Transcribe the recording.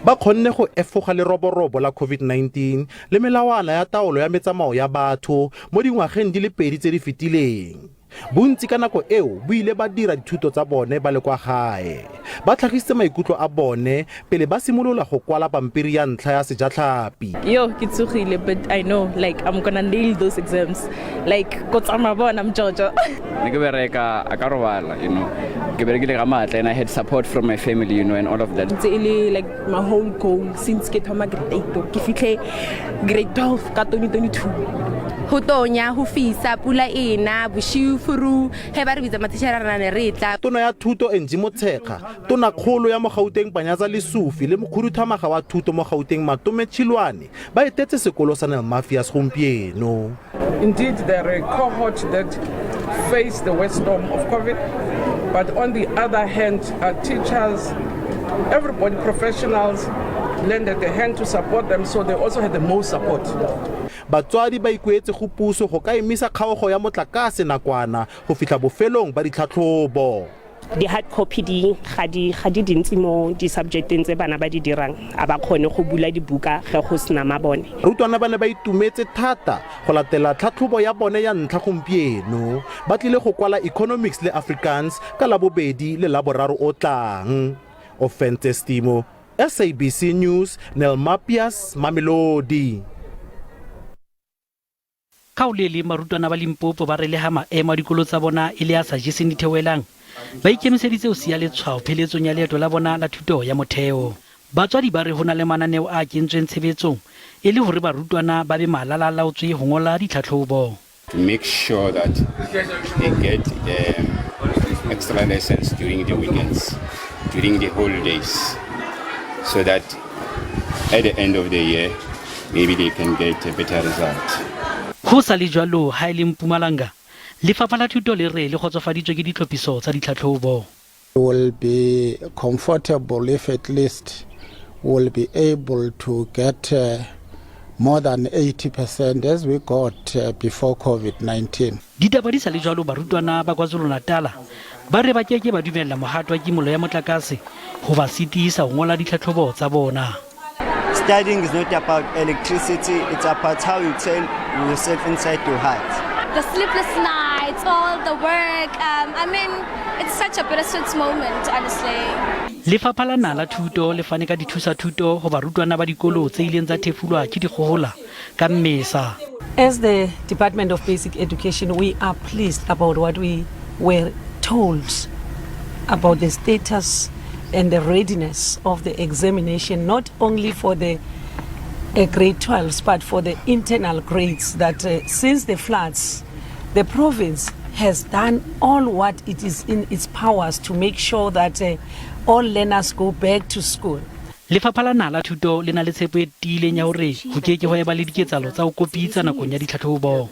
Ba kgonne go efoga leroborobo la COVID-19 le melawana ya taolo ya metsamao ya batho mo dingwageng di le pedi tse di fetileng. Bontsi ka nako eo bo ile ba dira dithuto tsa bone ba le kwa gae. Ba tlhagisitse maikutlo a bone pele ba simolola go kwala pampiri ya ntlha ya sejatlhapi. Yo, ke tsogile, but I know like I'm gonna nail those exams. Like ko tsamaya bona mjojo. Ne ke bereka a ka robala. Ke berekile ka maatla and I had support from my family and all of that. Ntse e le like my whole goal since ke thoma grade 8 ke fitlhe grade 12 ka 2022. Ho tonya, ho fisa, pula ena boshiu, furu ge ba re bitsa mathišere, re nane re tla. Tona ya Thuto Angie Motshekga, Tonakgolo ya mo Gauteng Panyaza Lesufi le mokhuduthamaga wa thuto mo Gauteng Matome Chiloane ba etetse sekolo sa Nellmapius gompieno. Indeed, there are a cohort that faced the worst storm of COVID, but on the other hand, teachers, everybody, professionals, lended a hand to support them, so they also had the most support. Batswadi ba ikuetse go puso go ka emisa kgaogo ya motlakase nakwana go fitlha bofelong ba ditlhatlhobo. Di-hard copy di ga di dintsi mo di-subjecteng tse bana ba di dirang, a ba kgone go bula dibuka ge go sena mabone. Barutwana ba ne ba itumetse thata go latela tlhatlhobo ya bone ya ntlha gompieno. Ba tlile go kwala Economics le Afrikaans ka Labobedi le Laboraro o tlang. Ofentse Stimo, SABC News, Nellmapius, Mamelodi. Ka o le leng, barutwana ba Limpopo ba re le ha maemo a dikolo tsa bona e le a sa jeseng ditheohelang, ba ikemiseditse ho siya letshwao pheletsong ya leeto la bona la thuto ya motheo. Batswadi ba re ho na le mananeo a kentsweng tshebetsong e le hore barutwana ba be malala-a-laotswe ho ngola ditlhatlhobo. To make sure that they get extra lessons during the weekends, during the holidays, so that at the end of the year, maybe they can get a better result. Ho sa le jwalo, ha e le Mpumalanga, Lefapha la Thuto le re le kgotsofaditswe ke ditlhophiso tsa ditlhatlhobo. Will be comfortable if at least we'll be able to get more than 80% as we got before COVID-19. Ditaba di sa le jwalo, barutwana ba KwaZulu-Natal ba re ba keke ba dumella mohato wa kimollo ya motlakase ho ba sitisa ho ngola ditlhatlhobo tsa bona. Studying is not about electricity, it's about how you tell yourself inside your heart. The sleepless nights, all the work. I mean, it's such a bittersweet moment, honestly. Lefapha la Naha la Thuto le fane ka dithusa-thuto ho barutwana ba dikolo tse ileng tsa thefulwa ke dikgohola ka Mmesa. As the Department of Basic Education, we are pleased about what we were told about the status and the readiness of the examination, not only for the grade 12s, but for the internal grades. That since the floods, the province has done all what it is in its powers to make sure that all learners go back to school. Lefapha la Naha la Thuto le na le tshepo e tiileng ya hore ho keke hwa eba le diketsahalo tsa ho kopitsa nakong ya ditlhatlhobo.